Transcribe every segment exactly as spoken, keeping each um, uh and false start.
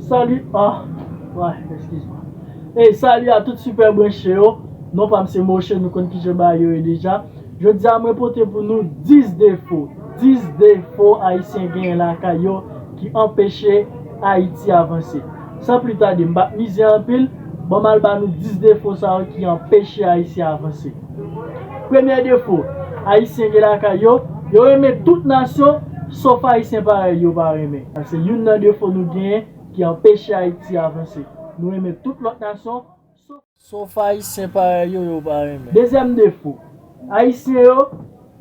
Salut, ah, ouais, excuse-moi. Hey, salut à tout super branché yo. Non pa m se Moshe, nou konn kijan bagay yo ye deja. Jodi a mwen pote pou nou dis defo. Dis defo Ayisyen genyen lakay yo ki anpeche Ayiti avanse. San pli tade, m p ap mize anpil, ban m al ba nou dis defo sa yo ki anpeche Ayisyen avanse. Premye defo Ayisyen gen lakay yo, yo renmen tout nasyon, sof Ayisyen parèy yo pa renmen. Sa se youn nan defo nou genyen ki anpeche Ayiti avanse. Nou renmen tout lòt nasyon, sof Ayisyen parèy yo, yo pa renmen. Dezyèm defo, Ayisyen yo,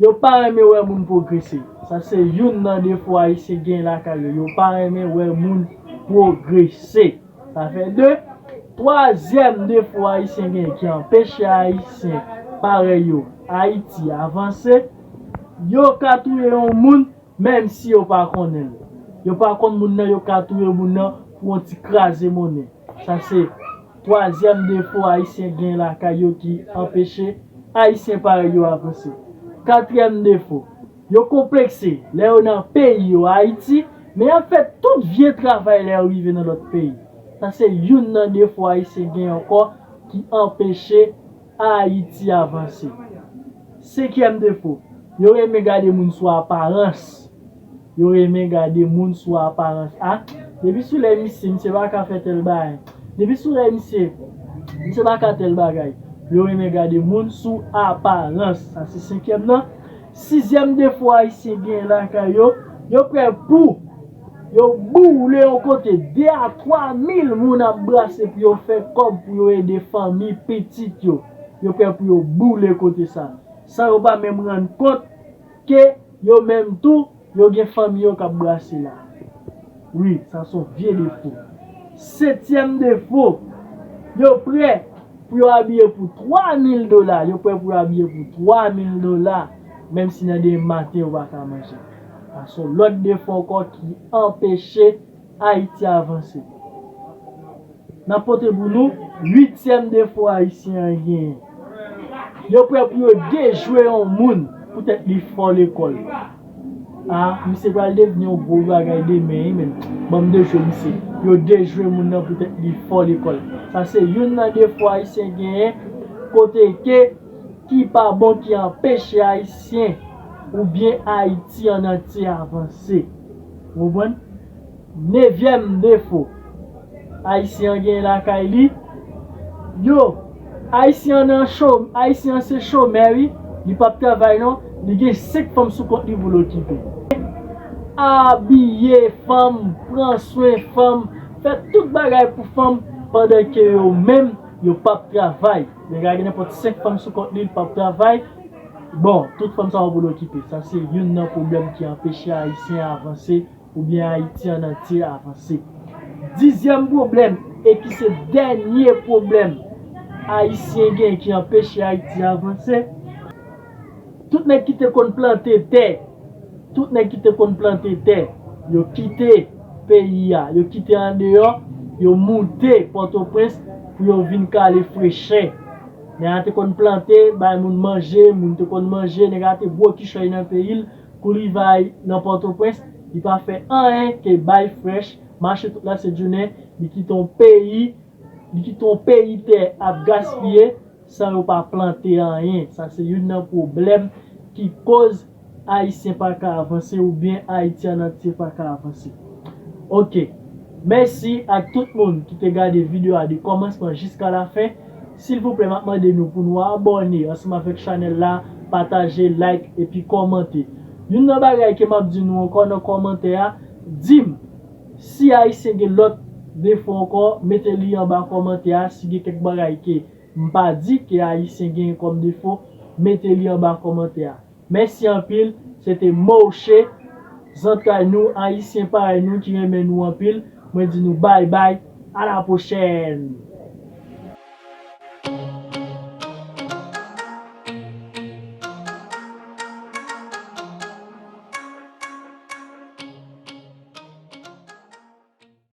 yo pa renmen wè moun pwogrese. Sa se youn nan defo Ayisyen gen lakay yo. Yo pa renmen wè moun pwogrese. Sa fè de. Twazyèm defo Ayisyen gen ki anpeche Ayisyen parèy yo Ayiti avanse, yo ka touye yon moun menm si yo pa konnen l. Yo pa konn moun nan, yo ka touye moun nan pou yon ti kraze monnen. Sa se twazyèm defo Ayisyen gen lakay yo ki anpeche Ayisyen parèy yo avanse. Katriyèm defo, yo konplekse lè yo nan peyi yo, Ayiti, men y ap fè tout vye travay lè yo rive nan lòt peyi. Sa se youn nan defo Ayisyen gen ankò ki anpeche Ayiti avanse. Senkyèm defo, yo renmen gade moun sou aparans. Yo renmen gade moun sou aparans. A, depi sou lè misye, misye pa ka fè tèl bagay. Depi sou lè misye, misye pa ka tèl bagay. Yo renmen gade moun sou aparans. Sa se senkyèm nan. Sizyèm defo Ayisyen gen lakay yo, yo prè pou yo boule yon kote, de a twa mil moun ap brase pou yo fè kòb pou yo ede fanmi pitit yo. Yo prè pou yo boule kote sa, san yo pa menm rann kont ke yo menm tou, yo gen fanmi yo k ap brase la. Wi, sa se yon vye defo. Setyèm defo, yo prè pou yo abiye pou twa mil dola. Yo prè pou yo abiye pou twa mil dola, menm si nan demen maten yo pa ka manje. Sa se yon lòt defo ankò ki anpeche Ayiti avanse. N ap pote pou nou uityèm defo Ayisyen an genyen. Yo prè pou yo dejwe yon moun poutèt li fò lekòl. A, misye pral devni yon gwo bagay demen, wi, men ban m dejwe misye. Yo dejwe moun nan poutèt li fò lekòl. Sa se youn nan defo Ayisyen genyen, kote ke ki pa bon, ki anpeche Ayisyen oubyen Ayiti an antye avanse. Ou konprann? Nevyèm defo Ayisyen an genyen lakay li, yo, Ayisyen an nan cho-, Ayisyen an se chomè, wi, li p ap travay non, li gen senk fanm sou kont li pou l okipe. Abiye fanm, pran swen fanm, fè tout bagay pou fanm, pandan ke yo menm, yo p ap travay. Nèg la gen nenpòt senk fanm sou kont li, li p ap travay. Bon, tout fanm sa yo pou l okipe. Sa se youn nan pwoblèm ki anpeche Ayisyen avanse oubyen Ayiti an antye avanse. Dizyèm pwoblèm, e ki se dènye pwoblèm Ayisyen gen ki anpeche Ayiti avanse, tout nèg ki te konn plante tè, tout nèg ki te konn plante tè, yo kite peyi a, yo kite andeyò, yo moute Pòtoprens pou yo vin kale frechè. Nèg la te konn plante, bay moun manje, moun te konn manje, nèg la te gwo kichòy nan peyi l, kou li va nan Pòtoprens, li pa fè anyen ke bay frèch, mache tout lasentjounen, li kite yon peyi, li kite yon peyi tè ap gaspiye, san yo pa plante anyen. Sa se youn nan pwoblèm ki koz Ayisyen pa ka avanse oubyen Ayiti an antye pa ka avanse. Oke. Mèsi ak tout moun ki te gade videyo a de kòmansman jiska lafen. Silvouplè, m ap mande nou pou nou abòne ansanm avèk chanèl la, pataje, like, epi kòmante. Youn nan bagay ke m ap di nou ankò nan kòmantè a, di m si Ayisyen gen lòt defo ankò, mete li anba kòmantè a. Si gen kèk bagay ke m pa di ke Ayisyen genyen kòm defo, mete li anba kòmantè a. Mèsi anpil, se te Moshe, zantray nou, Ayisyen parèy nou ki renmen nou anpil. Mwen di nou bay bay, a la pwochèn!